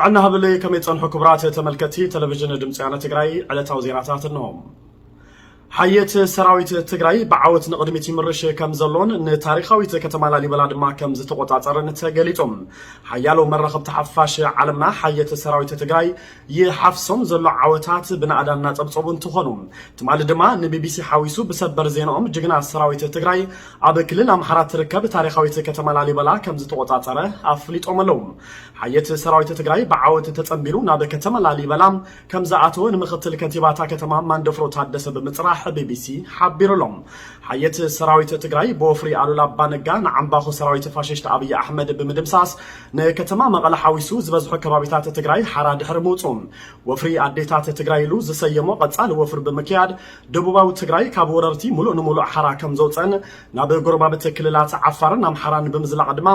ጥዕና ሃብለይ፣ ከመይ ጸንሑ ክቡራት ተመልከትቲ ቴሌቪዥን ድምፂ ወያነ ትግራይ? ዕለታዊ ዜናታት እንሆ። ሓየት ሰራዊት ትግራይ ብዓወት ንቕድሚት ይምርሽ ከም ዘሎን ንታሪኻዊት ከተማ ላሊበላ ድማ ከም ዝተቖጻጸረን ተገሊጹ። ሓያሎ መራኸብቲ ሓፋሽ ዓለምና ሓየት ሰራዊት ትግራይ ይሓፍሶም ዘሎ ዓወታት ብናእዳ እናጸብጸቡ እንትኾኑ፣ ትማሊ ድማ ንቢቢሲ ሓዊሱ ብሰበር ዜናኦም ጅግና ሰራዊት ትግራይ ኣብ ክልል ኣምሓራ ትርከብ ታሪኻዊት ከተማ ላሊበላ ከም ዝተቖጻጸረ ኣፍሊጦም ኣለዉ። ሓየት ሰራዊት ትግራይ ብዓወት ተጸንቢሉ ናብ ከተማ ላሊበላ ከም ዝኣተወ ንምክትል ከንቲባ እታ ከተማ ማንደፍሮ ታደሰ ብምጽራሕ ቢቢሲ ሓቢሩ ኣሎ። ሓየት ሰራዊት ትግራይ ብወፍሪ ኣሉላ ኣባነጋ ንዓምባኹ ሰራዊት ፋሽስት ኣብይ ኣሕመድ ብምድምሳስ ንከተማ መቐለ ሓዊሱ ዝበዝሑ ከባቢታት ትግራይ ሓራ ድሕሪ ምውፅኡ፣ ወፍሪ ኣዴታት ትግራይ ኢሉ ዝሰየሞ ቀጻሊ ወፍሪ ብምክያድ ደቡባዊ ትግራይ ካብ ወረርቲ ሙሉእ ንሙሉእ ሓራ ከም ዘውፀን ናብ ጎረባብቲ ክልላት ዓፋርን ኣምሓራን ብምዝላቕ ድማ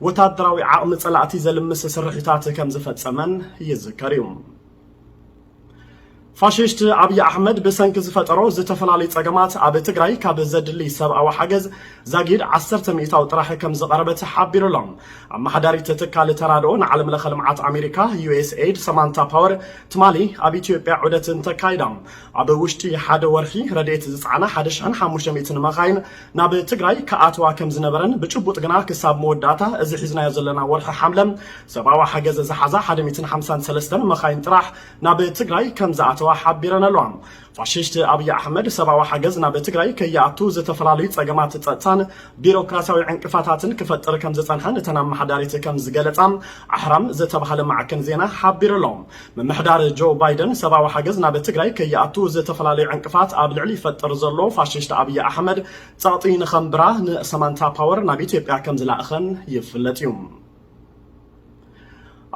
ወታደራዊ ዓቕሚ ጸላእቲ ዘልምስ ስርሒታት ከም ዝፈጸመን ይዝከር እዩ። ፋሽስት ኣብይ ኣሕመድ ብሰንኪ ዝፈጠሮ ዝተፈላለዩ ጸገማት ኣብ ትግራይ ካብ ዘድሊ ሰብኣዊ ሓገዝ ዛጊድ ዓሰርተ ሚእታዊ ጥራሕ ከም ዝቐረበ ተሓቢሩ ኣሎ። ኣመሓዳሪት ትካል ተራድኦ ንዓለም ለኸ ልምዓት ኣሜሪካ ዩ ኤስ ኤድ ሰማንታ ፓወር ትማሊ ኣብ ኢትዮጵያ ዑደት እንተካይዳ ኣብ ውሽጢ ሓደ ወርሒ ረድኤት ዝጸዓና ሓደ ሽሕን ሓሙሽተ ሚእትን መኻይን ናብ ትግራይ ክኣትዋ ከም ዝነበረን ብጭቡጥ ግና ክሳብ መወዳእታ እዚ ሒዝናዮ ዘለና ወርሒ ሓምለ ሰብኣዊ ሓገዝ ዝሓዛ ሓደ ሚእትን ሓምሳን ሰለስተን መኻይን ጥራሕ ናብ ትግራይ ከም ዝኣተዋ ሓቢረን ኣለዋ። ፋሽስት ኣብይ ኣሕመድ ሰብኣዊ ሓገዝ ናብ ትግራይ ከይኣቱ ዝተፈላለዩ ጸገማት ጸጥታን ቢሮክራሲያዊ ዕንቅፋታትን ክፈጥር ከም ዝጸንሐን እተን ኣመሓዳሪት ከም ዝገለጻ ኣሕራም ዝተባህለ ማዕከን ዜና ሓቢሩ ኣሎ። ምምሕዳር ጆ ባይደን ሰብኣዊ ሓገዝ ናብ ትግራይ ከይኣቱ ዝተፈላለዩ ዕንቅፋት ኣብ ልዕሊ ይፈጥር ዘሎ ፋሽስት ኣብይ ኣሕመድ ጸቕጢ ንኸንብራ ንሰማንታ ፓወር ናብ ኢትዮጵያ ከም ዝለኣኸን ይፍለጥ እዩ።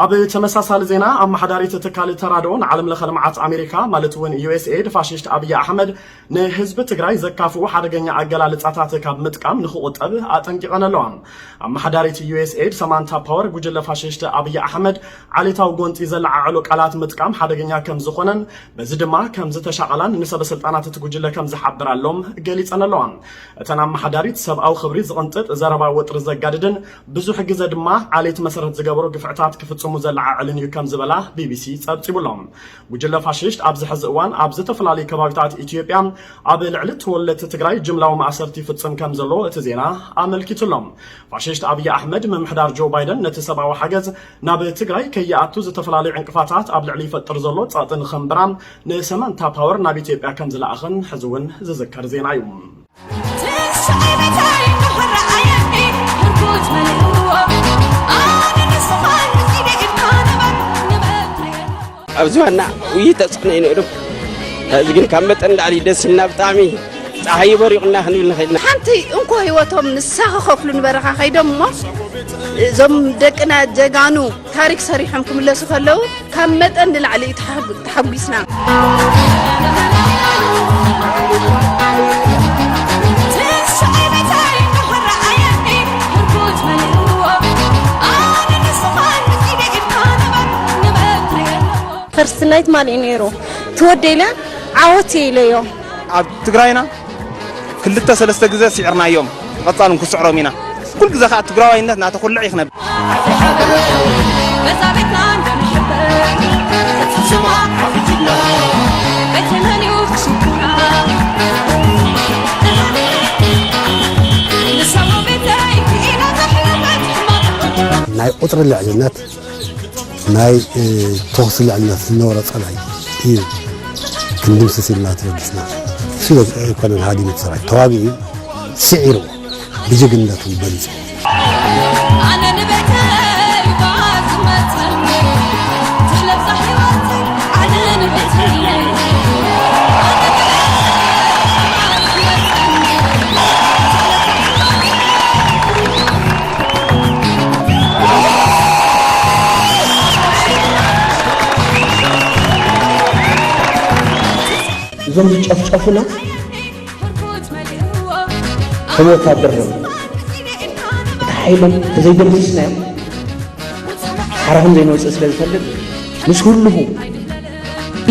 ኣብ ተመሳሳሊ ዜና፣ ኣመሓዳሪት ትካል ተራድኦ ንዓለም ለኸ ልምዓት ኣሜሪካ ማለት እውን ዩ ኤስ ኤድ ፋሽስት ኣብይ ኣሕመድ ንህዝቢ ትግራይ ዘካፍኡ ሓደገኛ ኣገላልጻታት ካብ ምጥቃም ንኽቑጠብ ኣጠንቂቐን ኣለዋ። ኣመሓዳሪት ዩ ኤስ ኤድ ሰማንታ ፓወር ጉጅለ ፋሽስት ኣብይ ኣሕመድ ዓሌታዊ ጎንፂ ዘለዓዕሉ ቃላት ምጥቃም ሓደገኛ ከም ዝኾነን በዚ ድማ ከም ዝተሻቐላን ንሰበ ስልጣናት እቲ ጉጅለ ከም ዝሓበራሎም ገሊፀን ኣለዋ። እተን ኣመሓዳሪት ሰብኣዊ ክብሪ ዝቕንጥጥ ዘረባ ወጥሪ ዘጋድድን ብዙሕ ግዘ ድማ ዓሌት መሰረት ዝገበሩ ግፍዕታት ክፍፅሙ ዘለዓዕልን እዩ ከም ዝበላ ቢቢሲ ፀብፂቡ ኣሎ። ጉጅለ ፋሽስት ኣብዚ ሕዚ እዋን ኣብ ዝተፈላለዩ ከባቢታት ኢትዮጵያ ኣብ ልዕሊ ተወለድቲ ትግራይ ጅምላዊ ማእሰርቲ ይፍፅም ከም ዘሎ እቲ ዜና ኣመልኪቱ ኣሎ። ፋሽስት ኣብይ ኣሕመድ ምምሕዳር ጆ ባይደን ነቲ ሰብኣዊ ሓገዝ ናብ ትግራይ ከይኣቱ ዝተፈላለዩ ዕንቅፋታት ኣብ ልዕሊ ይፈጥር ዘሎ ጸቕጢ ንኸንብራ ንሰማንታ ፓወር ናብ ኢትዮጵያ ከም ዝለኣኸን ሕዚ እውን ዝዝከር ዜና እዩ። ኣብዚ ዋና ውይይት ተጽዕኖ እዩ ነይሩ። ሕዚ ግን ካብ መጠን ንላዕሊ ደስ ኢልና፣ ብጣዕሚ ጸሓይ በሪቑና ክንብል ንኽእል ኢና። ሓንቲ እንኮ ህይወቶም ንሳ ክኸፍሉ ንበረኻ ከይዶም እሞ፣ እዞም ደቅና ጀጋኑ ታሪክ ሰሪሖም ክምለሱ ከለዉ ካብ መጠን ንላዕሊ እዩ ተሓጉ-፣ ተሓጒስና። ፈርስት ናይት ማን እዩ ነይሩ? ትወደ ኢለ ዓወት እየ ኢለዮ። ኣብ ትግራይና ክልተ ሰለስተ ግዜ ስዒርናዮም፣ ቀጻልን ክስዕሮም ኢና። ኩሉ ግዜ ከዓ ትግራዋይነት እናተኹልዕ እዩ ክነብር። ናይ ቁፅሪ ልዕልነት ናይ፣ እ፣ ተኹሲ ልዕልነት ዝነበሮ ጸላኢ እዩ ክንድምስስ ኢልና ተበጊስና። እሱ ኣይኮነን ሃዲሙ እቲ ሰራዊት፣ ተዋጊኡ፣ ስዒሩ፣ ብጅግንነቱ በሊጹ። እዞም ዝጨፍጨፉና ከም ወታደር ነው። እቲ ሓይሎም ተዘይደምሲስናዮም ሓራኹም ዘይንወፅእ ስለ ዝፈልጥ ምስ ህልኹ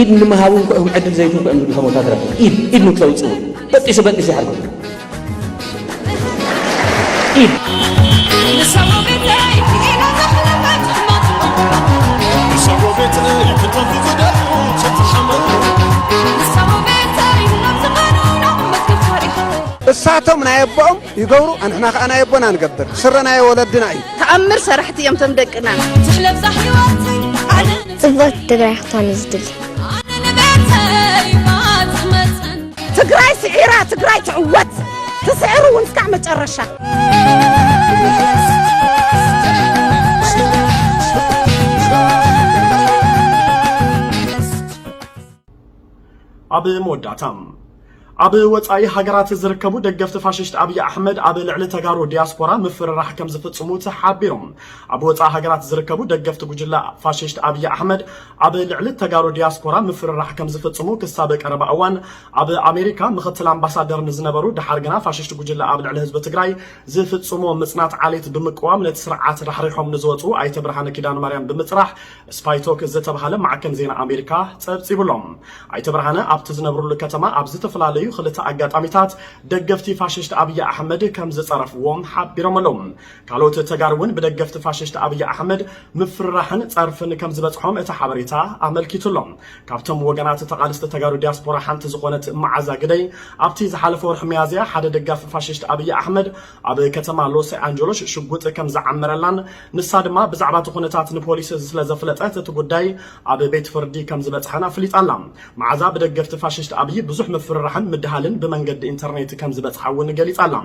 ኢድ ንምሃቡ እንኳ እዮም ዕድል ዘይትንኩ እዮም ዝብሉ። ከም ወታደር ኢድ ኢድ ንክተውፅኡ በጢሱ በጢሱ ይሓርኩም። ኢድ። ንሳቶም ናይ ኣቦኦም ይገብሩ፣ ኣንሕና ከኣ ናይ ኣቦና ንገብር። ስረ ናይ ወለድና እዩ። ተኣምር ሰራሕቲ እዮም እቶም ደቅና። ትሕለፍ እዛ ህይወተይ ኣነ ጽብቕቲ ትግራይ ክትኮን እዩ ዝድሊ። ኣነ ንቤተይ ማጽመጽን ትግራይ ስዒራ፣ ትግራይ ትዕወት። ትስዕሩ እውን እስካዕ መጨረሻ። ኣብ መወዳእታ፣ ኣብ ወጻኢ ሃገራት ዝርከቡ ደገፍቲ ፋሽስት ኣብይ ኣሕመድ ኣብ ልዕሊ ተጋሩ ዲያስፖራ ምፍርራሕ ከም ዝፍጽሙ ተሓቢሮም። ኣብ ወጻኢ ሃገራት ዝርከቡ ደገፍቲ ጉጅለ ፋሽስት ኣብይ ኣሕመድ ኣብ ልዕሊ ተጋሩ ዲያስፖራ ምፍርራሕ ከም ዝፍጽሙ ክሳብ ቀረባ እዋን ኣብ ኣሜሪካ ምኽትል ኣምባሳደር ንዝነበሩ፣ ድሓር ግና ፋሽስት ጉጅለ ኣብ ልዕሊ ህዝቢ ትግራይ ዝፍጽሞ ምጽናት ዓሌት ብምቅዋም ነቲ ስርዓት ራሕሪሖም ንዝወጹ ኣይተ ብርሃነ ኪዳነ ማርያም ብምጽራሕ ስፓይቶክ ዝተባህለ ማዕከን ዜና ኣሜሪካ ጸብጺቡሎም። ኣይተ ብርሃነ ኣብቲ ዝነብሩሉ ከተማ ኣብ ዝተፈላለዩ ክልተ ኣጋጣሚታት ደገፍቲ ፋሽስት ኣብይ ኣሕመድ ከም ዝጸረፍዎም ሓቢሮም ኣለዉ። ካልኦት ተጋሩ እውን ብደገፍቲ ፋሽስት ኣብይ ኣሕመድ ምፍርራሕን ጸርፍን ከም ዝበጽሖም እቲ ሓበሬታ ኣመልኪቱ ኣሎ። ካብቶም ወገናት ተቓለስቲ ተጋሩ ዲያስፖራ ሓንቲ ዝኾነት መዓዛ ግደይ ኣብቲ ዝሓለፈ ወርሒ ሚያዝያ ሓደ ደጋፊ ፋሽስት ኣብይ ኣሕመድ ኣብ ከተማ ሎስ ኣንጀሎስ ሽጉጥ ከም ዝዓመረላን ንሳ ድማ ብዛዕባ እቲ ኩነታት ንፖሊስ ስለ ዘፍለጠት እቲ ጉዳይ ኣብ ቤት ፍርዲ ከም ዝበጽሐን ኣፍሊጣ ኣላ። መዓዛ ብደገፍቲ ፋሽስት ኣብይ ብዙሕ ምፍርራሕን ምድሃልን ብመንገዲ ኢንተርኔት ከም ዝበጽሓ እውን ገሊጻ ኣላ።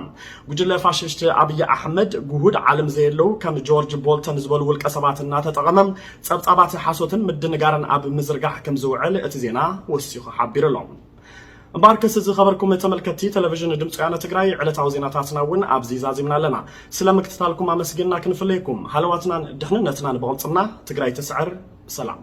ጉጅለ ፋሽስት ኣብይ ኣሕመድ ግሁድ ዓለም ዘየለዉ ከም ጆርጅ ቦልተን ዝበሉ ውልቀ ሰባት እናተጠቐመ ጸብጻባት ሓሶትን ምድንጋርን ኣብ ምዝርጋሕ ከም ዝውዕል እቲ ዜና ወሲኹ ሓቢሩ ኣሎ። እምበኣርከስ ዝኸበርኩም ተመልከትቲ ቴሌቪዥን ድምፂ ወያነ ትግራይ፣ ዕለታዊ ዜናታትና እውን ኣብዚ ዛዚምና ኣለና። ስለ ምክትታልኩም ኣመስጊንና ክንፍለየኩም። ሃለዋትናን ድሕንነትናን ብቕልፅምና። ትግራይ ትስዕር። ሰላም።